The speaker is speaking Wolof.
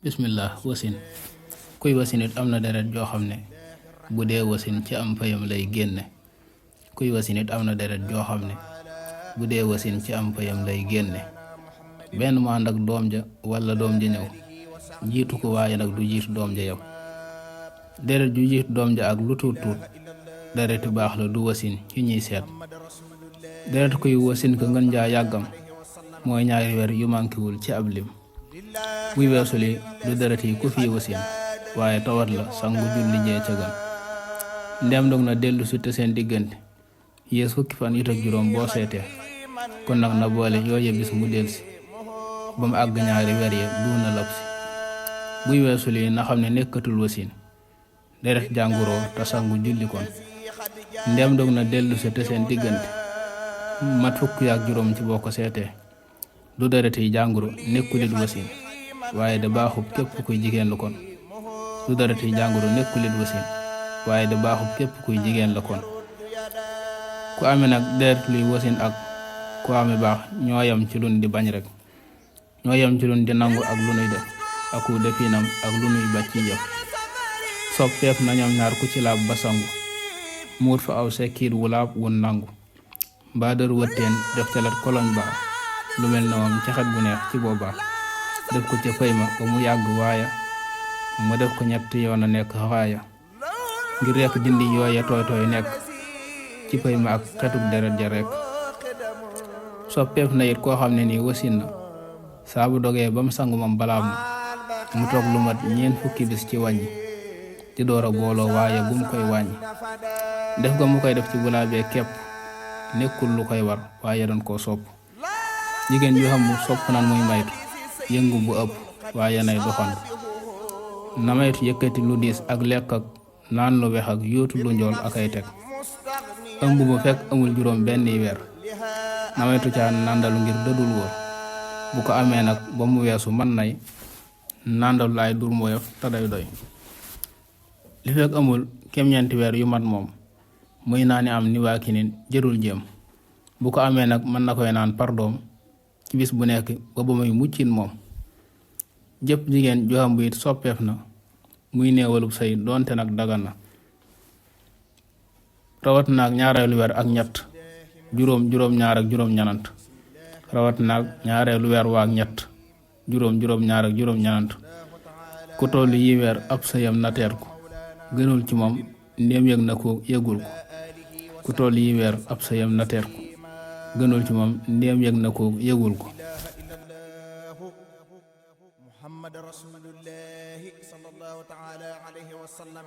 bismillah wasin kuy wasin it am na deret joo xam ne bu dee wasin ci am payam lay génne kuy wasin it am na deret joo xam ne bu dee wasin ci am payam lay génne benn mu ànd ak doom ja wala doom ja ñëw jiitu ko waaye nag du jiitu doom ja yow deret ju jiitu doom ja ak lu tuut tuut dereti baax la du wasin ci ñiy seet deret kuy wasin ko ngën jaa yàggam mooy ñaari weer yu mànkiwul ci ab lim buy weesu li du deret yi ku fi wasin waaye tawat la sangu julli jee ca gën ndem dog na dellu si te seen diggante yées fukki fan it ak juróom boo seetee kon nag na boole yooye bis mu delsi ba mu àgg ñaari weer ya duuna lab si buy weesu li na xam ne nekkatul wasin deret jànguroo te sangu julli kon ndem dog na dellu si te seen diggante mat fukki ak juróom ci boo ko seetee du deret yi jàngoro nekkulit wasin waaye da baaxub képp kuy jigéen la kon du deret yi jàngoro nekkulit wasin waaye da baaxub képp kuy jigéen la kon ku amee nag deret luy wasin ak ku amee baax ñoo yam ci lun di bañ rek ñoo yam ci lun di nangu ak lu nuy def aku definam ak lu nuy bàcc ci jëf soppeef na ñoom ñaar ku ci laab ba sangu muut fa aw sekkiir wu laab wun nangu mbaa dër wëtteen def calat koloñ baa lu mel ne moom ci xet bu neex ci boobaa def ko ca pay ma ba mu yàgg waaya mu def ko ñetti yoon a nekk xaaya ngir rekk dindi yooya tooy tooy nekk ci pay ma ak xetuk deret ja rekk soppeef na it koo xam ne nii wasin na saa bu dogee ba mu sangu moom balaam na mu toog lu mat ñeent fukki bis ci wàññi di door a booloo waaye bu mu koy wàññi def ga mu koy def ci bulaabee kepp nekkul lu koy war waaye doon koo sopp jigéen ju xam mu sopp nan muy maytu yëngu bu ëpp waaye nay doxantu na maytu yëkkati lu diis ak lekk ak naan lu wex ak yóotu lu njool ak ay teg ëmb bu fekk amul juróom benn weer na maytu caa nàndalu ngir dëdul wóor bu ko amee nag ba mu weesu mën nay nàndalu ay dur moyof te day doy li fekk amul kem ñeenti weer yu mat moom muy naani am ni waa kinin jërul jéem bu ko amee nag mën na koy naan par doom ci bis bu nekk ba ba muy muccin moom jëpp jigéen joo xam bu it soppeef na muy néewalub say doonte nag dagan na rawat naag ñaareelu weer ak ñett juróom ñaar ak juróom ñanant rawat naag ñaareelu weer waa ak ñett juróom ñaar ak juróom ñanant ku tollu yi weer ab sayam na teer ko gënul ci moom ndéem yëg na ko yëgul ko ku toll yi weer ab sayam na teer ko gënul ci moom ndéem yëg na ko yëgul ko Muhammad Rasulullahi sallallahu ta'ala alayhi wa sallam